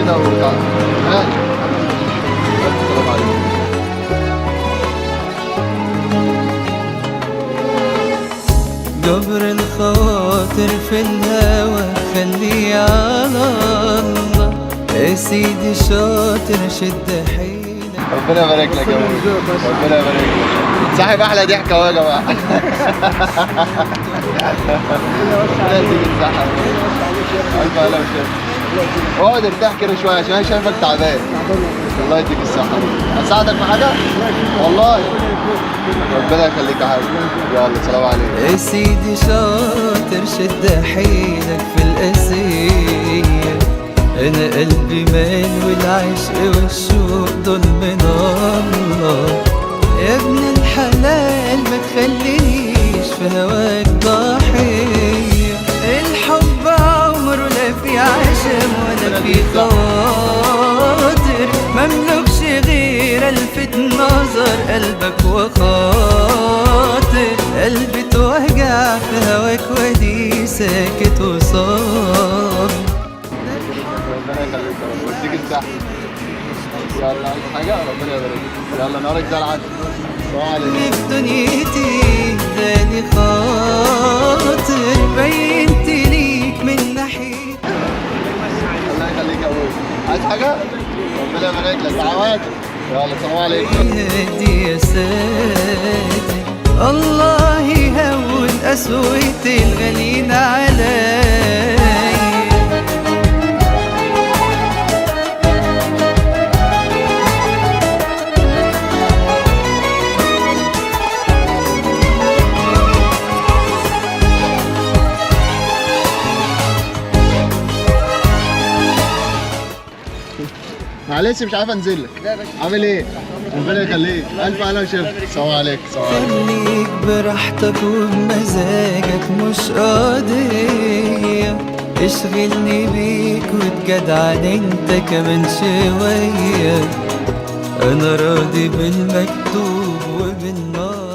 كده وتعالى. السلام عليكم. جبر الخواطر في الهوى خليه على الله، يا سيدي شاطر شد حيلك. ربنا يبارك لك يا ابوي، ربنا يبارك لك. صاحب احلى ضحكه اهو يا جماعة. ربنا يديك الصحة. الف هلا وشفا. اقعد ارتاح كده شوية عشان انا شايفك تعبان. الله يديك الصحة. اساعدك في حاجة؟ والله ربنا يخليك يا حبيبي. يلا سلام عليكم. يا سيدي شاطر شد حيلك في القاسية، أنا قلبي مال والعشق والشوق دول من الله. يا ابن الحلال ما تخلينيش في هواك ضحية، الحب عمره لا في عشم ولا في خاطر، مملكش غير الفت نظر قلبك وخاطر، قلبي توجع في هواك ودي ساكت وصابر. ربنا يخليك يا رب ويديك الصحة. يلا عايز حاجة؟ ربنا يبارك لك. يلا نهارك زي العسل. السلام عليكم. في دنيتي اداني خاطر، بينت ليك من ناحيتي. الله يخليك يا ابوي. عايز حاجة؟ ربنا يبارك لك. دعواتك. يلا السلام عليكم. هادي يا ساتر، الله يهون قسوة الغالين عليا. معلش مش عارف انزل لك. عامل ايه؟ ربنا يخليك. الف اهلا وشفا. السلام عليكم. السلام عليكم. خليك براحتك وبمزاجك مش قضية، اشغلني بيك واتجدعن انت كمان شوية، انا راضي بالمكتوب وبالنار.